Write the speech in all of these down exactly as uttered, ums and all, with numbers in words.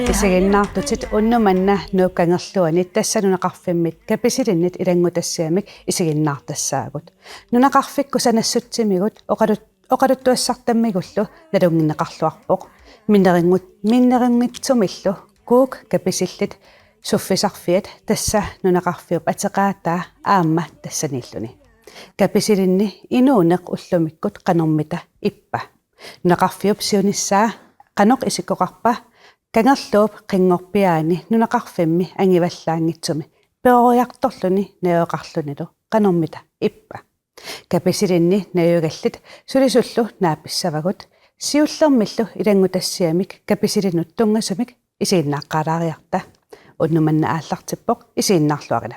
Isiginnaartutit, unnuk manna Nuup Kangerluani tassa nunaqarfimmit Kapisilinniit ilanngutassiamik isiginnaartassaagut. Nunaqarfikkut sanassutsimigut oqalut-, oqaluttuassartammigullu nalunngineqarluarpoq. Minnerunngit-, minnerunngitsumillu Kuuk Kapisillit suffisarfiat, tassa nunaqarfiup ateqaataa aamma tassaniilluni. Kapisilinni inuuneq ullumikkut qanormita ippa? Nunaqarfiup siunissaa qanoq isikkoqarpa Kangerluup qinngorpiaani nunaqarfimmi angivallaanngitsumi peroriartorluni najugaqarlunilu qanormita ippa? Kapisilinni najugallit sulisullu naapissavagut, siullermillu ilanngutassiamik Kapisilinnut tunngasumik isiginnaaqqaalaariarta. Unnuk manna aallartippoq, isiginnaarluarina.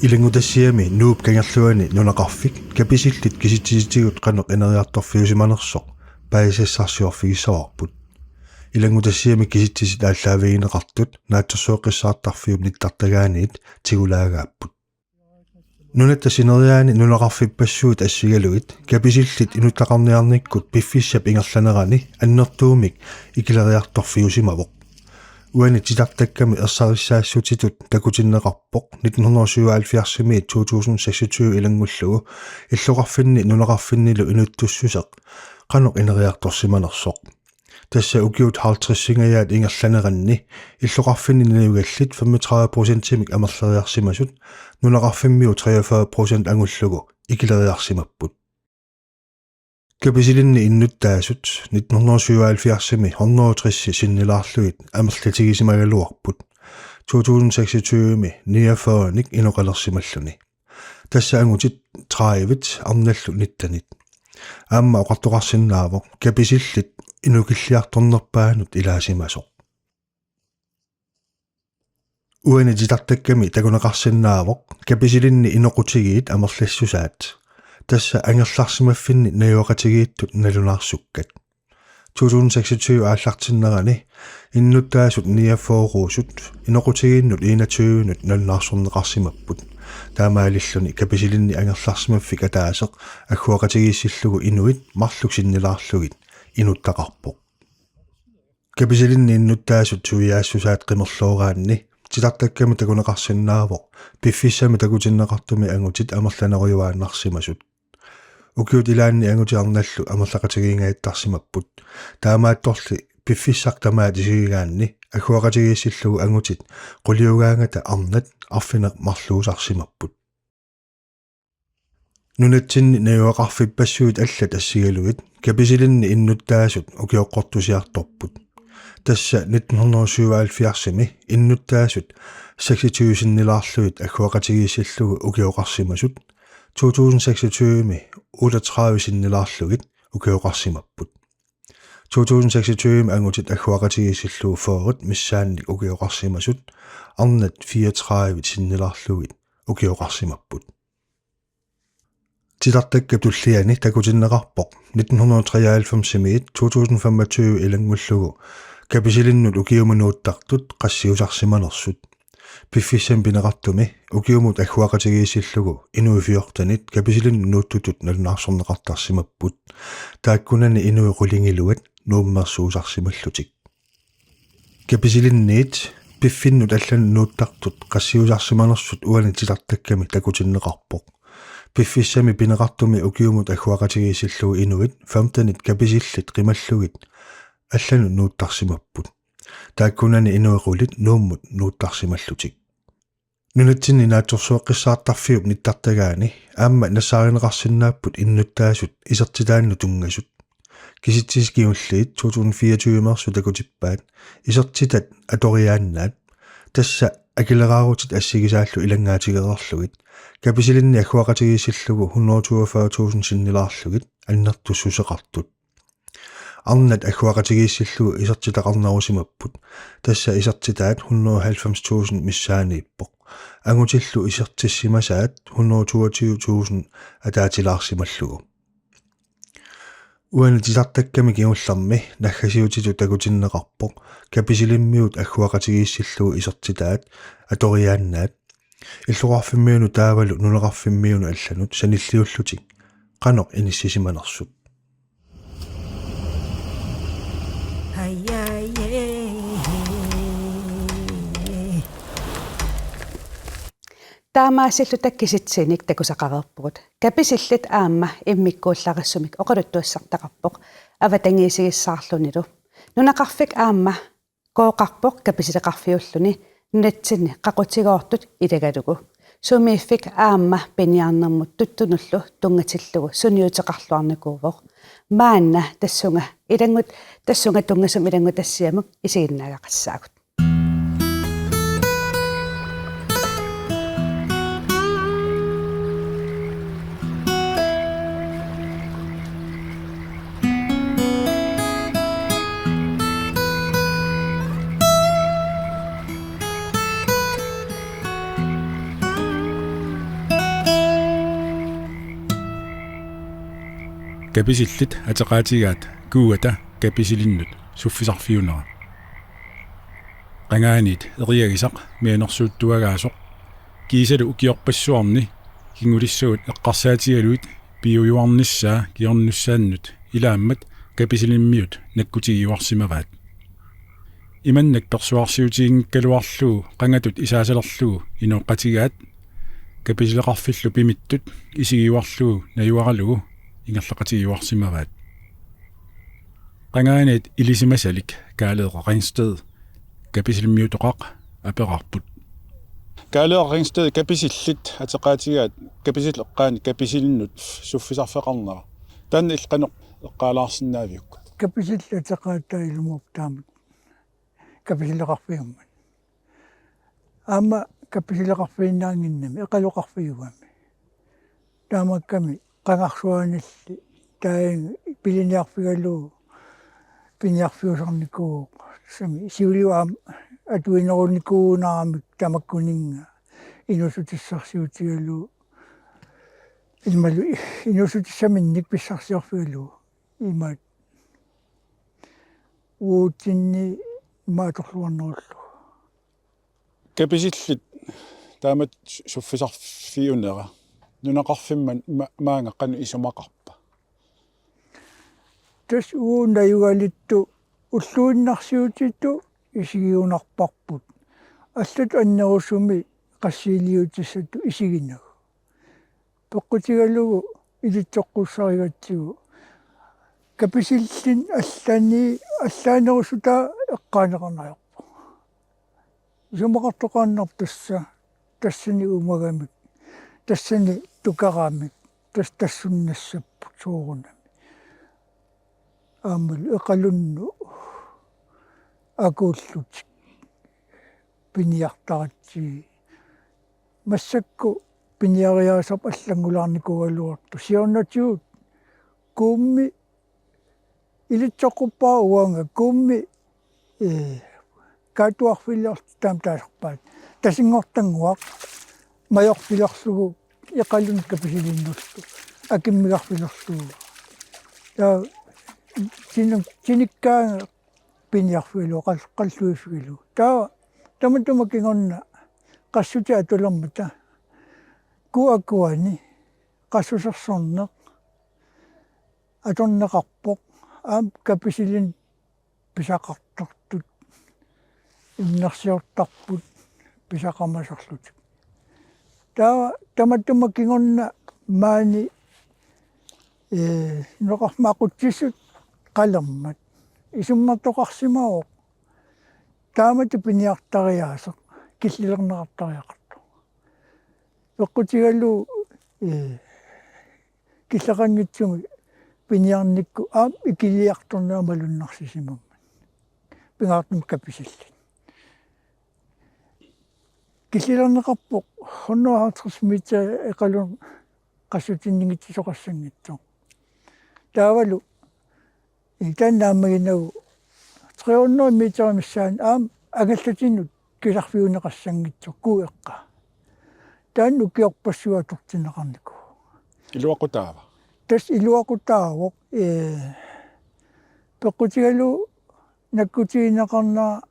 Ilanngutassiami Nuup Kangerluani nunaqarfik Kapisillit kisitsisitigut qanoq ineriartorfiusimanersoq paasisassarsiorfigissavarput. Ilanngutassiami kisitsisit aallaavigineqartut naatsorsueqqissaartarfiup nittartagaaniit tigulaagaapput. Nunatta sineriaani nunaqarfippassuit assigalugit Kapisillit inuttaqarniarnikkut piffissap ingerlanerani annertuumik ikileriartorfiusimavoq. Uani titartakkami ersarissaassutitut takutinneqarpoq nitten hundrede syvoghalvfjerdsimiit to tusind seksogtyve ilanngullugu illoqarfinni nunaqarfinnilu inuttussuseq qanoq ineriartorsimanersoq. Tassa ukiut halvtredsingajaat ingerlaneranni illoqarfinni najugallit femogtredive procentimik amerleriarsimasut, nunaqarfimmiut treogfyrre procent angullugu ikileriarsimapput. Kapisilinni innuttaasut nitten hundrede syvoghalvfjerdsimi hundrede tres sinnilaarlugit amerlatigisimagaluarput, to tusind seksogtyvemi niogfyrrenik inoqalersimalluni. Tassa angutit tredive arnallu nittenit. Aamma oqartoqarsinnaavoq Kapisillit inukilliartornerpaanut ilaasimasoq. Uani titartakkami takuneqarsinnaavoq Kapisilinni inoqutigiit amerlassusaat, tassa angerlarsimaffinni najugaqatigiittut nalunaarsukkat. To tusind seksogtyve aallartinnerani innuttaasut niogfyrreusut inoqutigiinnut enogtyvenut nalunaarsorneqarsimapput. Taamaalilluni Kapisilinni angerlarsimaffik ataaseq agguaqatigiissillugu inuit marluk sinnilaarlugit inuttaqarpoq. Kapisilinni innuttaasut suiaassusaat qimerlooraanni titartakkami takuneqarsinnaavoq piffissami takutinneqartumi angutit amerlanerujuaannarsimasut. Ukiut ilaanni angutit arnallu amerlaqatigiinngajattarsimapput. Taamaattorli piffissaq tamaat isigigaanni agguaqatigiissillugu angutit quliugaangata arnat arfineq-marluusarsimapput. Nunatsinni najugaqarfippassuit allat assigalugit Kapisilinni innuttaasut ukioqqortusiartorput. Tassa nitten hundrede syvoghalvfjerdsimi innuttaasut seksogtyve sinnilaarlugit agguaqatigiissillugu ukioqarsimasut, to tusind seksogtyvemi otteogtredive sinnilaarlugit ukioqarsimapput. To tusind seksogtyvemi angutit agguaqatigiissillugu fyrre missaannik ukioqarsimasut, arnat fireogtredive sinnilaarlugit ukioqarsimapput. Titartakkap tulliani takutinneqarpoq nitten hundrede treoghalvfemsimiit to tusind femogtyve ilanngullugu Kapisilinnut ukiumut nuuttartut qassiusarsimanersut. Piffissami pineqartumi ukiumut agguaqatigiissillugu inuit fjortenit Kapisilinnut nuuttutut nalunaarsorneqartarsimapput. Taakkunani inuit qulingiluat Nuummeersuusarsimallutik. Kapisilinniit piffinnut allanut nuuttartut qassiusarsimanersut uani titartakkami takutinneqarpoq. Piffissami pineqartumi ukiumut agguaqatigiissillugu inuit femtenit Kapisillit qimallugit allanut nuuttarsimapput. Taakkunani inuit qulit Nuummut nuuttarsimallutik. Nunatsinni naatsorsueqqissaartarfiup nittartagaani aamma nassaarineqarsinnaapput innuttaasut isertitaannut tunngasut. Kisitsisit kingulliit to tusind fireogtyve-meersut takutippaat isertitat atoriaannaat, tassa akileraarutit assigisaallu ilanngaatigereerlugit, Kapisilinni agguaqatigiissillugu hundrede toogfyrre tusind sinnilaarlugit annertussuseqartut. Arnat agguaqatigiissillugu isertitaqarnerusimapput, tassa isertitaat hundrede halvfems tusind missaaniippoq. Angutillu isertissimasaat hundrede toogtyve tusind ataatilaarsimallugu. Uani titartakkami kingullermi naggasiutitut takutinneqarpoq kapisilimmiut agguaqatigiissillugu isertitaat atoriaannaat. Illoqarfimmiunut taavalu nunaqarfimmiunut allanut sanilliullutik qanoq inissisimanersut. Taamaasilluta kisitsiinik takusaqareerpugut. Kapisillit aamma immikkuullarissumik oqaluttuassartaqarpoq avatangiisigissaarlunilu. Nunaqarfik aamma kooqarpoq kapisileqarfiulluni nunatsinni qaqutigoortut ilagalugu. Sumiiffik aamma piniarnermut tuttunullu tunngatillugu sunniuteqarluarnikuuvoq. Maanna tassunga ilanngut-, tassunga tunngasumik ilanngutassiamut isiginnaagaqassaagut. Kapisillit ateqaatigaat kuugata kapisilinnut suffisarfiunera. Qangaaniit eriagisaq mianersuuttuagaasoq kiisalu ukiorpassuarni kingulissagut eqqarsaatigalugit piujuarnissaa kingornussaannut ilaammat kapisilimmiut nakkutigiuarsimavaat. Imannak persuarsiutiginngikkaluarlugu qangatut isaasalerlugu inooqqatigaat kapisileqarfillu pimittut isigiuarlugu najugaralugu ingerlaqatigiuarsimavaat. Qangaaniit ilisimasalik Kaaleeqa Ringsted kapisilimmiutoqaq aperarput. Kaaleeqa Ringsted, kapisillit ateqaatigaat kapisillit eqqaani kapisilinnut suffisarfeqarnera. Taanna illit qanoq eqqaalaarsinnaaviuk? Kapisillit ateqaataat ilumoorpoq taamak kapisileqarfiummat. Aamma kapisileqarfiinnaannginnami eqaloqarfiugami. Taamaakkami qangarsuanilli taanna piliniarfigalugu piniarfiusarnikuuvoq. Sumi siuliu aamma atuinerunikuunaramik tamakkuninnga inuussutissarsiutigalugu. Imalu inuussutissaminnik pissarsiorfigalugu. Imaat uutsinni ima atorluarnerullugu. Kapisillit taamatut su-, suffisarfiunera nunaqarfimma-, ma-, maanga qanoq isumaqarpa? Tassa uagut najugalittut ulluinnarsiutitut isigigunarparput. Allatut annerusumik qassiiliutissatut isiginagu. Peqqutigalugu ilitsoqqussarigatsigu kapisillit allani allaanerusutaat eqqaaneqarneq ajorpoq. Isumaqartoqaannarpoq tassa, tassani uumagamik, tassani tukaramik, tas-, tassunnassapput soorunami. Aammalu eqalunnut akuullutik piniartaratsigit. Massakkut piniariaaserput allanngulaarnikuugaluartoq. Siornatigut Kuummi ilitsoqquppara uanga, Kuummi, ee, Kaatuarfiliorluta taama taasarpaat. Tasinngortannguaq majorfilerlugu eqalunnut kapisilinnullu akimmigarfilerlugu. Taava tinu-, tinikkaanga piniarfigalugu, qal-, qalluiffigalugu. Taava tamatuma kingorna qassutit atulermata, kuup akuani qassusersorneq atorneqarpoq, aamma kapisilinnik pisaqartartut innersiortarput pisaqarmasorlutik. Taava tamatuma kingorna maani, ee, nunaqarfimmi aqutsisut qalermat isummertoqarsimavoq taamatut piniartariaaseq killilerneqartariaqartoq. Peqqutigalugu, ee, killeqanngitsumik piniarnikkut aamma ikiliartorneq malunnarsisimammat. Pingaartumik kapisillit. Killilerneqarpoq hundrede og halvtreds meter eqalunnut qassutinninngitsisoqassanngitsoq. Taavalu taanna naammaginagu tre hundrede meter missaani aamma angallatinut kisarfiuneqassanngitsoq kuup eqqaa. Taanna ukiorpassuit atortinneqarnikuuvoq. Iluaqutaava? Tassa iluaqutaavoq, ee, Peqqutigalugu nakkutigineqarnera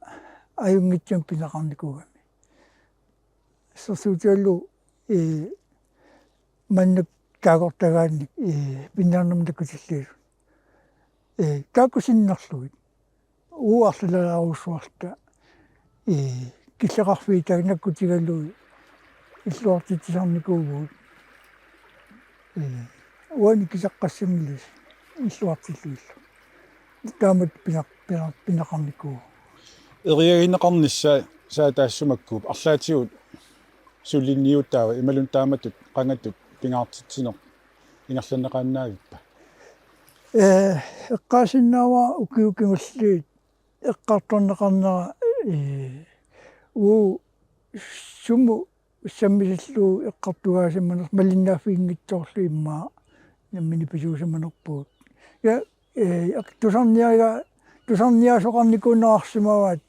ajunngitsumik pineqarnikuugami. Assersuutigalugu, ee, maannakkut taagortagaannik, ee, piniarnermut nakkutillugit. Ee, taakku sinnerlugit. Uagut arlaleriarujussuarluta, ee, killeqarfiit taakku nakkutigalugit illuartitsisarnikuuvugut. Ee, uani kiseqqassanngilagut illuartillugillu. Taamatut pineq-, pineq-, pineqarnikuuvugut. Eriagineqarnissaa, saa taassuma makkuup arlaatigut suliniutaava imaluunniit taamatut qangatut pingaartitsineq ingerlanneqaannaavippa? Ee, eqqaasinnaavara ukiut kingulliit eqqartorneqarnera, ee, uagut sumut sammisillugu eqqartugaasimanersoq malinnaaffiginngitsoorlugu immaqa nammineq pisuusimanerpugut. Ja, ee, tusarniaga-, tusarniaasoqarnikuunerarsimavaat,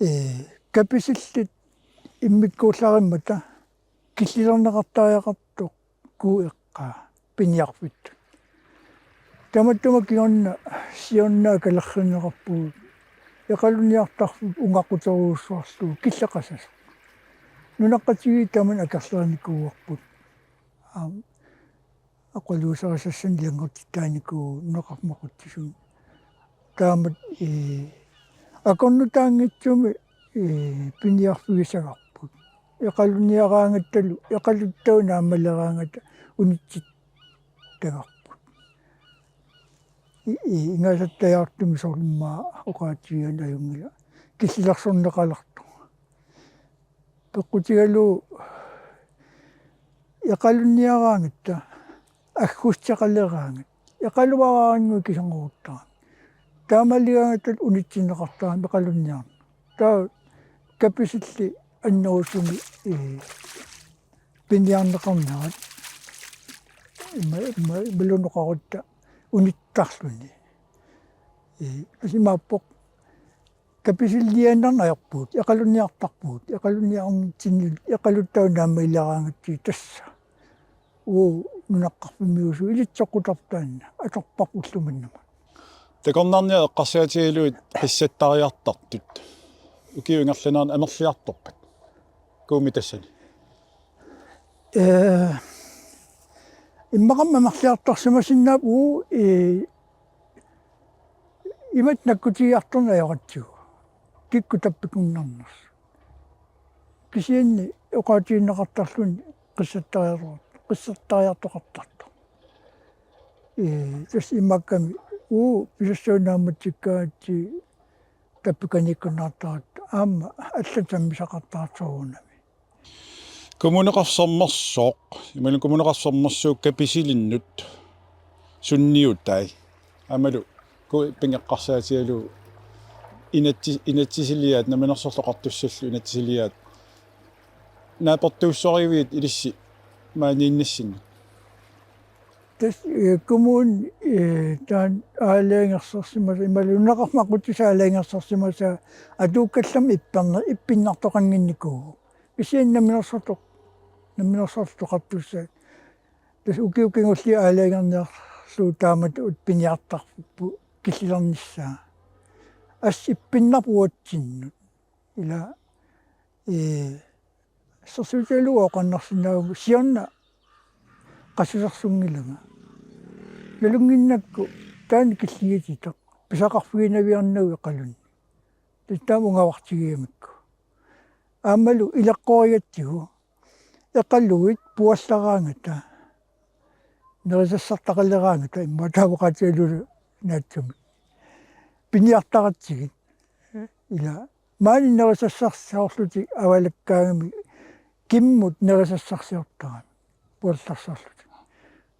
ee, kapisillit immikkuullarimmata killilerneqartariaqartoq kuu eqqaa piniarfittut. Tamatuma kingorna siorna kalerrinneqarpugut. Eqalunniartarfik ungaquterujussuarlugu killeqasasoq. Nunaqqatigiit tamanna akerlerinikuuarput. Aam, oqaluuserisassanik ilanngutittaanikuuvoq nunaqarfimmi aqutsisuni. Taamatut, ee, akornutaanngitsumik, ee, piniarfigisagarput. Eqalunniaraangattalu, eqaluttaaq naammaleraangata unitsittagarput. I-, i-, ingasattajaartumik soorlu immaqa oqaatigigaanni ajunngilaq. Killilersorneqalertoq. Peqqutigalugu eqalunniaraangatta, aggusteqaleraangat, eqaluaraannguit kisinngoruttaramik. Taamaligaangatta unitsinneqartaramik eqalunniarneq. Taava kapisillit annerusumik, ee, piniarneqarnerat. Ima, ima, imaluunniit oqarutta unittarluni. Ee, tassa imaappoq kapisilliinnarneq ajorpugut, eqalunniartarpugut, eqalunniarnitsinni, eqaluttaaq naammaleraangatsigit tassa. Uagut nunaqqarfimmiusugut ilitsoqqutarput taanna, atorparput ulloq mannamut. Takornarniat eqqarsaatigalugit qissattariartartut. Ukiup ingerlanerani amerliartorpat? Kuummi tassani. Ee, immaqami amerliartorsimasinnaapput, ee, imatut nakkutigiartorneq ajoratsigu. Kikkut tappikunnarnersut. Kisianni oqaatigineqartarluni qissattariarto-, qissattariartoqartartoq. Ee, tassa imaakkami uagut pisassuit naammatsikkaangatsigit tappikaniikkunnaartaratta aamma allat sammisaqartarput soorunami. Kommuneqarfik Sermersooq, imaluunniit Kommuneqarfik Sermersuup kapisilinnut sunniutai. Aammalu kuu eqqarsaatigillu inatsi-, inatsisiliaat Namminersorlutik Oqartussallu inatsisiliaat. Naapertuussoriviit ilissi maaniinnassinnut? Tassa, ee, kommuni, ee, taanna aalajangersimasaa, imaluunniit nunaqarfimmi aqutsisut aalajangersimasaat atuukkallarmat ipperne-, ippinnartoqannginnikuuvoq. Kisianni Namminersorlutik, Namminersorlutik Oqartussat. Tassa ukiut kingulliit aalajangerniarlugu taamatut piniartarput killilernissaa. Assut ippinnarpoq uatsinnut. Ila, ee, assersuutigalugu oqarnarsinnaavunga siorna qassusersunngilanga. Nalunnginnakku taanna killigititaq pisaqarfiginaviarnagu eqalunni. Tassa taama ungavartigigamikku. Aammalu ileqqorigatsigu eqaluit puallaraangata, nerisassartaqaleraangata immaqa taava oqaatigalugu naatsumik. Piniartaratsigit. Ila maani nerisassarsiorlutik avalakkaangamik kimmut nerisassarsiortaramik puallarsiorlutik.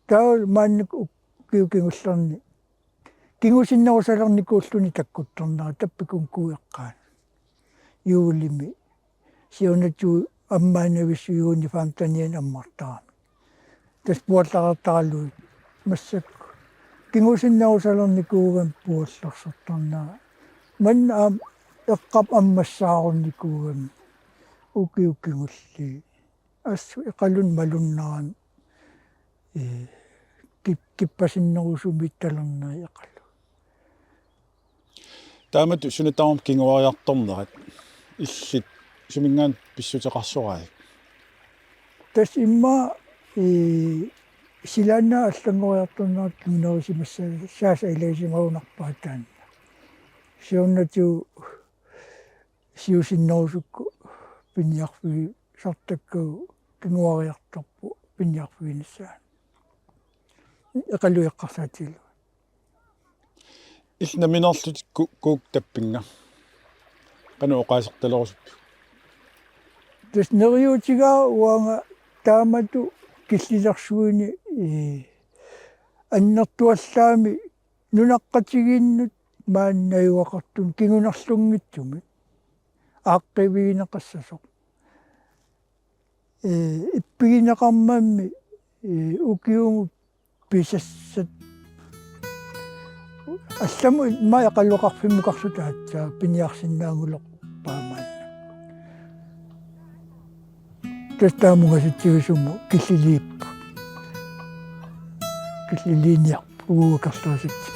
Taava maannakkut ukiut kingullerni kingusinnerusalernikuulluni takkuttornera tappikumi kuu eqqaani. Juulimi. Siunatut ammaannavissuugunik femtenianni ammartarami. Tassa puallareertaralugit. Massakkut kingusinnerusalernikuugami puallarsertarnera. Maanna aamma eqqap ammassaarunnikuugami. Ukiut kingulliit. Assut eqalunni malunnarami. Ee, kip-, kippasinnerusumiittalerneri eqalu. Taamatut suna tamarmi kinguariartornerat illit suminngaanniit pissuteqarsoraat? Tassa immaqa, ee, silaannaap allanngoriartornerata kingunerisimassaasa ilagisimagunarpaat taanna. Siornatigut siusinnerusukkut piniarfigisartakkagut kinguariartorpoq piniarfiginissaanut. Eqaluit eqqarsaatigalugu. Illit nammineerlutit Ku-, Kuuk tappinnga. Qanoq oqaasertalerusuppiuk? Tassa neriuutigaara uanga taamatut killilersuini, ee, annertuallaamik nunaqqatigiinnut maani najugaqartunut kingunerlunngitsumik aaqqiivigineqassasoq. Ee, ippigineqarmammi, ee, ukiumut pisassat. Allamut immaqa eqalueqarfimmukarluta aatsaat piniarsinnaanngulerpaa maanna. Tassa taamaallaat sitsigisumut killiliipput. Killiliiniarput uagut akerliusitsisut.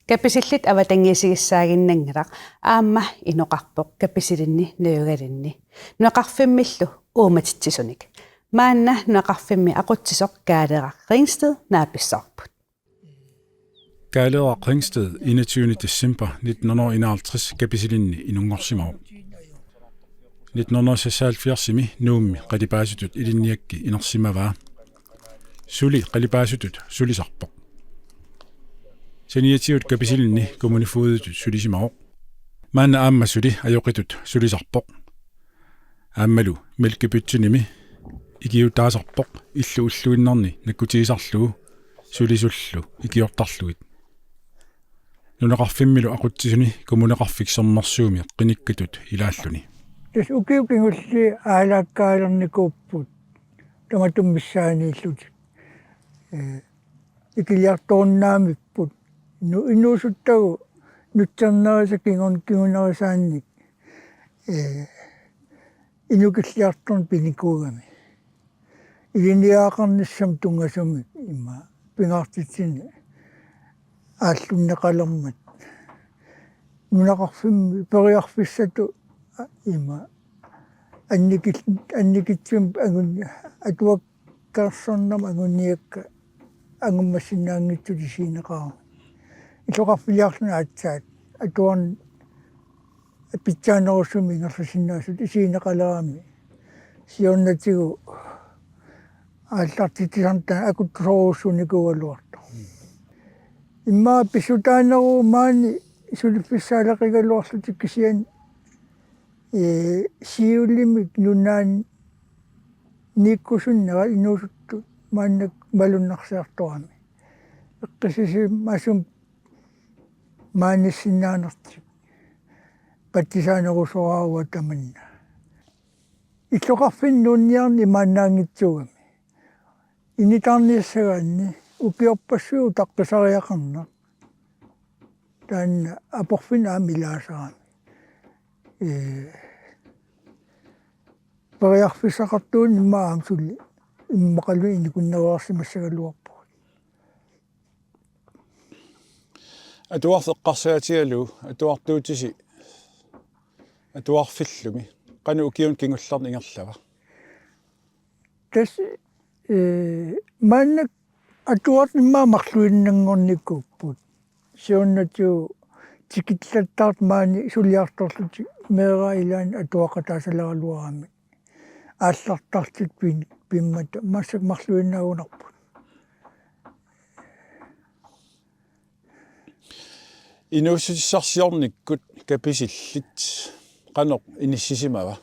Kapisillit avatangiisigissaaginnanngilaq, aamma inoqarpoq Kapisilinni najugalinni nunaqarfimmillu uumatitsisunik. Maanna nunaqarfimmi aqutsisoq Kaaleeraq Ringsted naapissavarput. Kaaleeraq Ringsted enogtyvende december nitten hundrede og enoghalvtreds Kapisilinni inunngorsimavoq. Nitten hundrede og seksoghalvfjerdsimi Nuummi qalipaasutut ilinniakki inersimavaa. Suli qalipaasutut sulisarpoq. Saniatigut Kapisilinni kommunefogeditut sulisimavoq. Maanna aamma suli ajoqitut sulisarpoq. Aammalu Mælkebøttenimi ikiuutaasarpoq illu ulluinnarni nakkutigisarlugu sulisullu ikiortarlugit. Nunaqarfimmilu aqutsisuni Kommuneqarfik Sermersuumi qinikkatut ilaalluni. Tassa ukiut kingulliit aalaakkaalernikuupput tamatuma missaaniillutik. Ee, ikiliartorunnaarmipput. Nu-, inuusuttagut nutsernerisa kingun-, kingunerisaannik, ee, inukilliartorneq pinikuugami. Ilinniagaqarnissamut tunngasumik ima pingaartitsinni aallunneqalermat. Nunaqarfimmi periarfissatut, a-, ima annikil-, annikitsumik angun-, atuakkaarsornermut anguniakkat angummassinnaanngitsut isigineqarami. Illoqarfiliarluni aatsaat atuarn-, pitsaanerusumik ingerlasinnaasutut isigineqalerami. Siornatigut aallartitsisarneq taanna akuttusorujussuunikuugaluartoq. Immaqa pissutaaneruvoq maani suliffissaaleqigaluarlutik kisianni, ee, siulimik nunaanniikkusunnerat inuusuttut maannakkut malunnarsiartorami. Eqqissisimasumik maanissinnaanertik patsisaanerusoraara tamanna. Illoqarfinni nuunniarneq imaannaanngitsuugami. Initaarniassagaanni ukiorpassuit utaqqisariaqarneq. Taanna aporfinni aamma ilaasarami. Ee, periarfissaqartuunneq immaqa aamma suli immaqalu inikunneruarsimassagaluarpugut. Atuarfik eqqarsaatigalugu atuartuutisi atuarfillumi qanoq ukiuni kingullerni ingerlava? Tassa, ee, maannakkut atuartut immaqa marluinnanngornikuupput. Siornatigut tikillattaartut maani suliartorlutik meeraq ilaanni atuaqataasaleraluaramik. Aallartartut pin-, pimmata massakkut marluinnaagunarput. Inuussutissarsiornikkut Kapisillit qanoq inissisimava?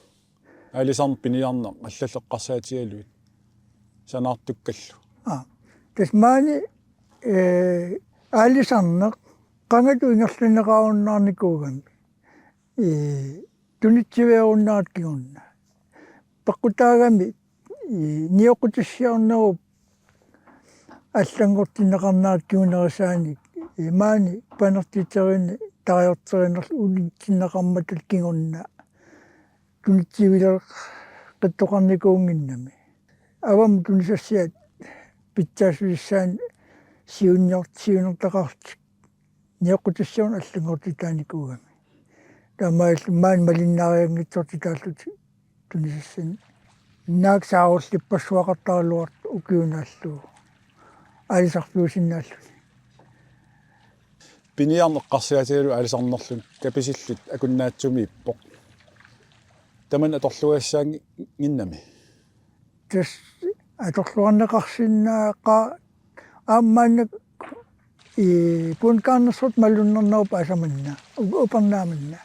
Aalisarneq piniarneq allallu eqqarsaatigalugit sanaartukkallu. Aa, tassa maani, ee, aalisarneq qangatut ingerlanneqarunnaarnikuugami. Ee, tunitsiviarunnaartut kingorna. Peqqutaagami, ee, nioqqutissiornerup allanngortinneqarnerata kingunerisaanik, ee, maani panertiterini tarajorterinerlu unitsinneqarmata kingorna tunitsivileqittoqarnikuunnginnami. Avammut tunisassiat pitsaassutissaannik siunnior-, siunertaqarlutik nioqqutissiorneq allanngortitaanikuugami. Taamaalilluni maani malinnaarianngitsortitaallutik tunisassanik. Naak saarullippassuaqartaraluartoq ukiunaallu aalisarfiusinnaalluni. Piniarneq eqqarsaatigalugu aalisarnerluni Kapisillit akunnaatsumik ippoq. Tamanna atorluassaannginnami. Tassa atorluarneqarsinnaaqaaq aamma maanna i Bundgarnersuartut malunnernerup aasaq manna, u-, upernaaq manna.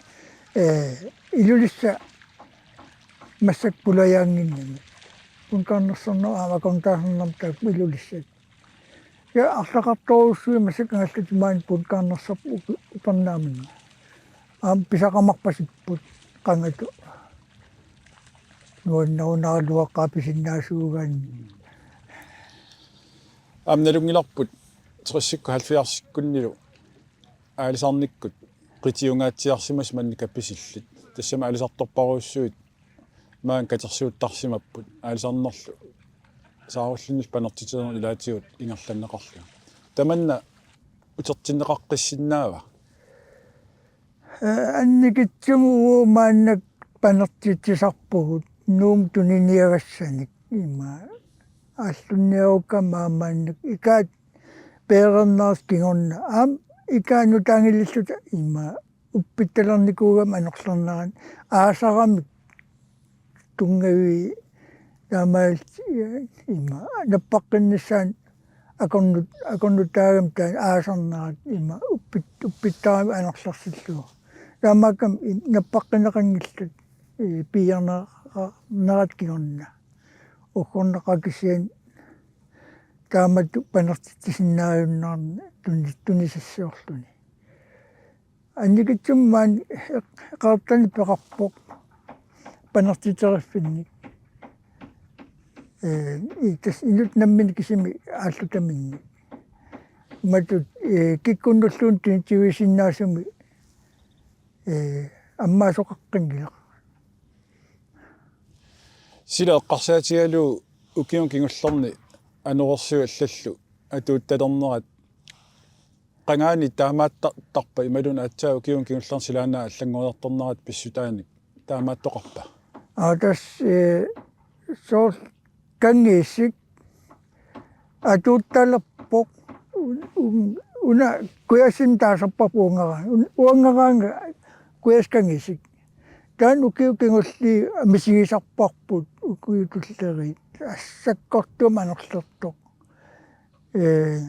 Ee, Ilulissat massakkut pulajaannginnami. Bundgarnersornerup aamma akornutaasarnermut taakku Ilulissat. Ja arlaqartorujussuit massakkut angallatut maani Bundgarnersuarput u-, upernaaq manna. Aamma pisaqamarpasipput qangatut. Nuannerunaraluaqaaq pisinnaasuugaanni. Aamma nalunngilarput tressikkut halvfjerdsikkunnilu aalisarnikkut qitiungaatsiarsimasut manna Kapisillit. Tassami aalisartorparujussuit maani katersuuttarsimapput aalisarnerlu saarullinnik panertiterneq ilaatigut ingerlanneqarluni. Tamanna utertinneqaqqissinnaava? Ee, annikitsumik uagut maanna panertitsisarpugut Nuummut tuniniagassanik ima. Aallunniarukkami aamma maanna ikaat peereernerat kingorna. Aamma ikaat nutaanngilluta ima uppittalernikuugami anorlernerani aasaramik tunngavii taamaalillutik ima nappaqqinnissaanut akornut-, akornutaagami taanna aasarnerat ima uppit-, uppittaramik anorlersillugu. Taamaakkami i-, nappaqqinneqanngillat i-, piiarneqarnerat kingorna. Uggornaqaaq kisianni taamatut panertitsisinnaajunnaarneq tuni-, tunisassiorluni. Annikitsumik maani eq-, eqeertanik peqarpoq panertiteriffinnik. Ee, i-, tassa inuttut namminneq kisimik aallutaminnik. Imatut, ee, kikkunnulluunniit tunitsivigisinnaasumik, ee, ammaasoqaqqinngilaq. Sila eqqarsaatigalugu ukiuni kingullerni anorersuit allallu atuuttalernerat qangaani taamaattarpa imaluunniit aatsaat ukiuni kingullerni silaannaap allanngoriartornerata pissutaanik taamaattoqarpa? Aa, tassa, ee, soorlu kangiisik atuuttalerpoq un-, un-, una kujassinnut taasarparput uangaraangat. Un-, uangaraangat kujassat kangiisik. Taanna ukiut kingulliit misigisarparput ukiut tulleriit. Assakkortuumik anorlertoq. Ee,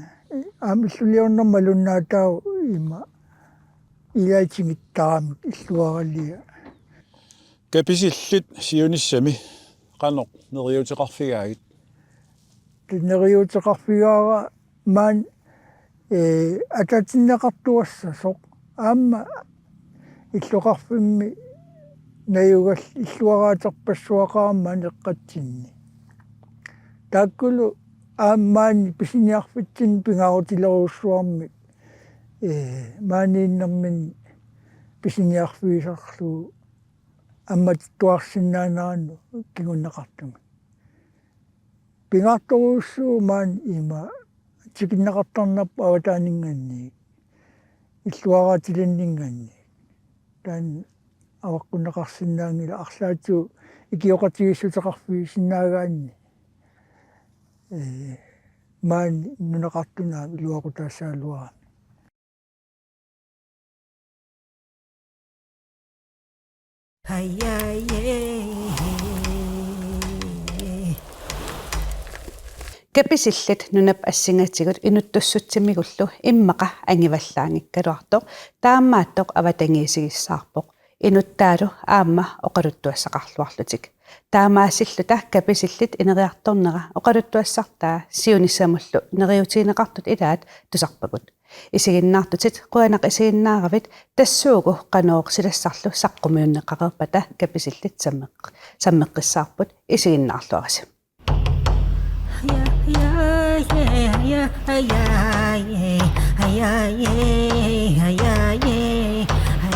aamma illuliornermut malunnaataavoq ima ilaatigittaramik illuaralia. Kapisillit siunissami qanoq neriuuteqarfigaagit? Neriuuteqarfigaara maani, ee, atatinneqartuassasoq aamma illoqarfimmi najugallit illuaraaterpassuaqarami maani eqqatsinni. Taakkulu aamma maani pisiniarfitsinni pingaarutilerujussuarmik, ee, maaniinnerminni pisiniarfigisarlugu ammattuarsinnaaneranut kinguneqartumik. Pingaartorujussuuvoq maani ima tikinneqartarnerput avataaninngaanniit, illuaraatilinninngaanniit. Taanna avaqqunneqarsinnaanngilaq arlaatigut ikioqatigiissuteqarfigisinnaagaanni. Ee, maani nunaqartunut iluaqutaassagaluarami. Kapisillit nunap assingatigut inuttussutsimigullu immaqa angivallaanngikkaluartoq taamaattoq avatangiisigissaarpoq. Inuttaalu aamma oqaluttuassaqarluarlutik. Taamaasilluta Kapisillit ineriartornera oqaluttuassartaa siunissamullu neriuutigineqartut ilaat tusarpagut. Isiginnaartutit qujanaq isiginnaaravit, tassuugu qanoq silassarlu saqqummiunneqareerpata Kapisillit sammeq-, sammeqqissaarput, isiginnaarluarisi.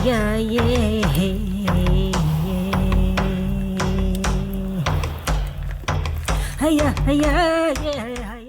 Ja, ja, ja, ja. Haja, haja, ja, ja.